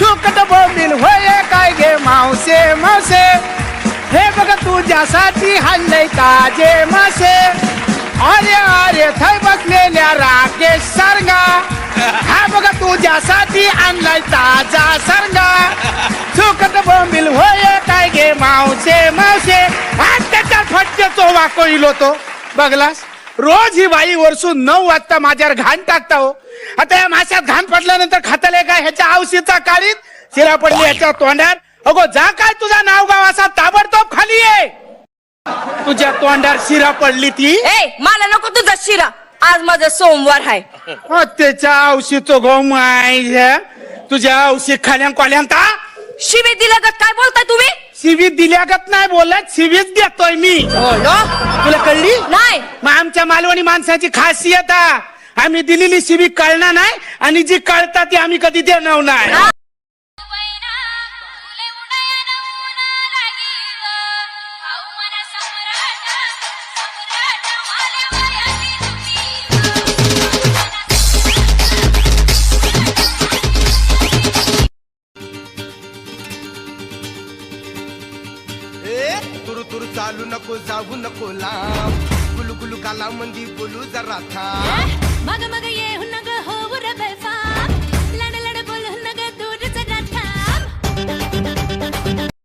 सुकट बोंबील होय काय गे मावसे मावसे, हे बघ तुझ्यासाठी हल्लय ताजे मासे. अरे अरे थंय बसलेल्या राकेश सारंगा, हा बघ तुझ्यासाठी आणलाय ताजा सरंगा. सुकट बोंबील होय काय गे मावसे मावसे. आणि त्याच्या फटके वाको इलो तो बघलास. रोज ही बाई वरसून 9 वाजता माझ्यावर घाण टाकता हो. आता या माश्यात घाण पडल्यानंतर खाताले काय? ह्याच्या आवशीचा काळीत शिरा पडली ह्याच्या तोंडात. अगो जा काय तुझा नाव गाव असा ताबडतोब खाली ये. तुझ्या तोंडावर शिरा पडली ती. ए, मला नको तुझा शिरा, आज माझा सोमवार आहे. त्याच्या आवशीचो गो माय, तुझ्या आवशी खाल्या कोल्यान ता. शिवी दिल्यागत काय बोलताय तुम्ही? शिवी दिल्यागत नाही बोलत, शिवीच देतोय मी. तुला कळली? नाही. मग आमच्या मालवणी माणसाची खासियत हा. आम्ही दिलेली शिवी कळणार नाही आणि जी कळतात ती आम्ही कधी देणार नाही. ए तुरु तुरु चालू नको, जाऊ नको लांब, गुलू गुलू काला मंदी बोलू जरा थांब. मग मग ये.